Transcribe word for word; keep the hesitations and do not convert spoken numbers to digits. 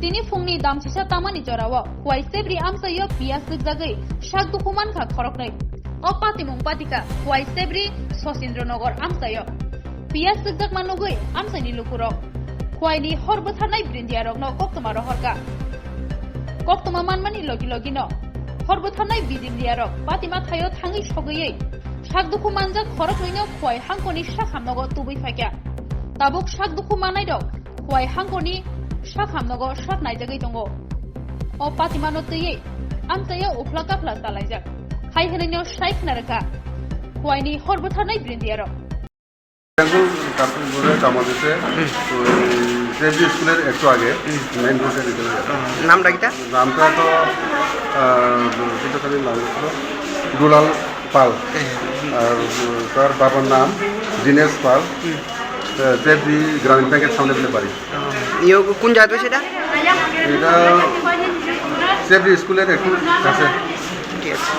Tini phungni damchisa tamani jorao Khwai Sebri amchaio piyas rwkjagwi sak dukhu mankha khoroknwi. O patimung patikha Khwai Sebri Sosindro Nogor amchaio. Piyas rwkjakma nugwi amchaini lukurok Khwaini hor bwtharnai brindiarokno koktwma rohorkha. Koktwma manmani logi logino hor bwtharnai brindiarok patima thaio thangwi sogwiwi sak dukhu manjak khoroknwino Khwai hangkoni sak hamnogo tubui phaikha. Tabuk sak dukhu manairok Khwai hangkoni sak hamnogo sak naijagwi tongo. O patimano twiwi amchaio uphla kaphla chalaijak. Hai hwnwino sai khna rwkha Khwaini hor bwtharnai brindiarok. Jagul কাপড় কামড় দিতে ওই জেবি স্কুলের একটু আগে মেইন রোডের ভিতরে। নামটা কিতা? নামটা তো আহ, কিন্তু খালি নাম ছিল দুলাল পাল। আর তার বাবার নাম দীনেশ পাল। জেবি গ্রামীণ ব্যাংকের সামনে বলে বাড়ি। ইয়ে কোন জায়গা সেটা? এটা জেবি স্কুলের একটু কাছে। ঠিক আছে।